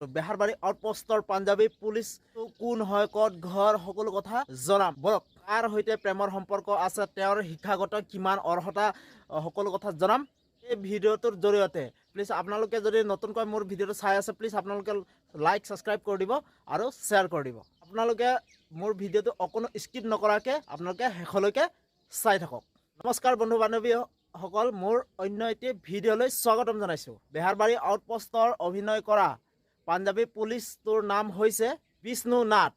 Beharbari আউটপোষ্টৰ Punjabi police কোন হয়, ক'ত ঘৰ, সকলো কথা জনাম। বলক, কাৰ সৈতে প্ৰেমৰ সম্পৰ্ক আছে, তেওঁৰ শিক্ষাগত কিমান অৰ্হতা, সকলো কথা জনাম এই ভিডিঅ'টোৰ জৰিয়তে। প্লিজ আপোনালোকে যদি নতুনকৈ মোৰ ভিডিঅ'টো চাই আছে, প্লিজ আপোনালোকে লাইক, ছাবস্ক্ৰাইব কৰি দিব আৰু শ্বেয়াৰ কৰি দিব। আপোনালোকে মোৰ ভিডিঅ'টো অকণো স্কিপ নকৰাকৈ আপোনালোকে শেষলৈকে চাই থাকক। নমস্কাৰ বন্ধু বান্ধৱীসকল, মোৰ অন্য এটি ভিডিঅ'লৈ স্বাগতম জনাইছোঁ। বেহাৰবাৰী আউটপোষ্টৰ অভিনয় কৰা পাঞ্জাবী পুলিচটোৰ নাম হৈছে বিষ্ণু নাথ।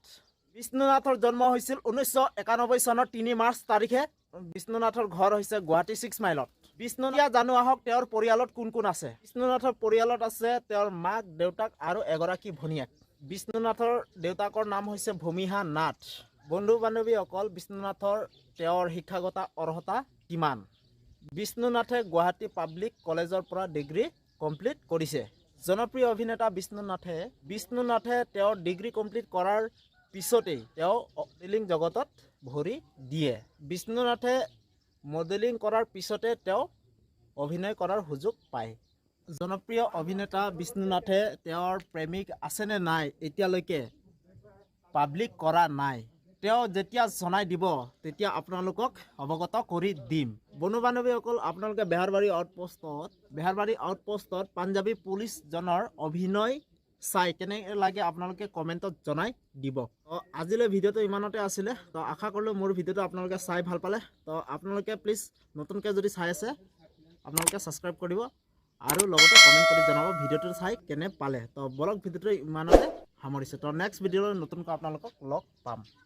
বিষ্ণুনাথৰ জন্ম হৈছিল 1991 চনৰ 3 মাৰ্চ তাৰিখে। বিষ্ণুনাথৰ ঘৰ হৈছে গুৱাহাটী 6 মাইলত। বিষ্ণু জানো আহক তেওঁৰ পৰিয়ালত কোন কোন আছে। বিষ্ণুনাথৰ পৰিয়ালত আছে তেওঁৰ মাক, দেউতাক আৰু এগৰাকী ভনীয়েক। বিষ্ণুনাথৰ দেউতাকৰ নাম হৈছে ভূমিহা নাথ। বন্ধু বান্ধৱীসকল, বিষ্ণুনাথৰ তেওঁৰ শিক্ষাগত অৰ্হতা কিমান? বিষ্ণুনাথে গুৱাহাটী পাব্লিক কলেজৰ পৰা ডিগ্ৰী কমপ্লিট কৰিছে। জনপ্ৰিয় অভিনেতা বিষ্ণুনাথে তেওঁৰ ডিগ্ৰী কমপ্লিট কৰাৰ পিছতেই তেওঁ মডেলিং জগতত ভৰি দিয়ে। বিষ্ণুনাথে মডেলিং কৰাৰ পিছতে তেওঁ অভিনয় কৰাৰ সুযোগ পায়। জনপ্ৰিয় অভিনেতা বিষ্ণুনাথে তেওঁৰ প্ৰেমিক আছেনে নাই এতিয়ালৈকে পাব্লিক কৰা নাই। তেওঁ যেতিয়া জনাই দিব, তেতিয়া আপোনালোকক অৱগত কৰি দিম। বন্ধু বান্ধৱীসকল, আপোনালোকে বেহাৰবাৰী আউটপোষ্টত পাঞ্জাবী পুলিচজনৰ অভিনয় চাই কেনে লাগে, আপোনালোকে কমেণ্টত জনাই দিব। তো আজিলৈ ভিডিঅ'টো ইমানতে আছিলে। তো আশা কৰিলোঁ মোৰ ভিডিঅ'টো আপোনালোকে চাই ভাল পালে। তো আপোনালোকে প্লিজ নতুনকৈ যদি চাই আছে, আপোনালোকে ছাবস্ক্ৰাইব কৰিব আৰু লগতে কমেণ্ট কৰি জনাব ভিডিঅ'টো চাই কেনে পালে। তো বলক, ভিডিঅ'টো ইমানতে সামৰিছোঁ। তো নেক্সট ভিডিঅ'লৈ নতুনকৈ আপোনালোকক লগ পাম।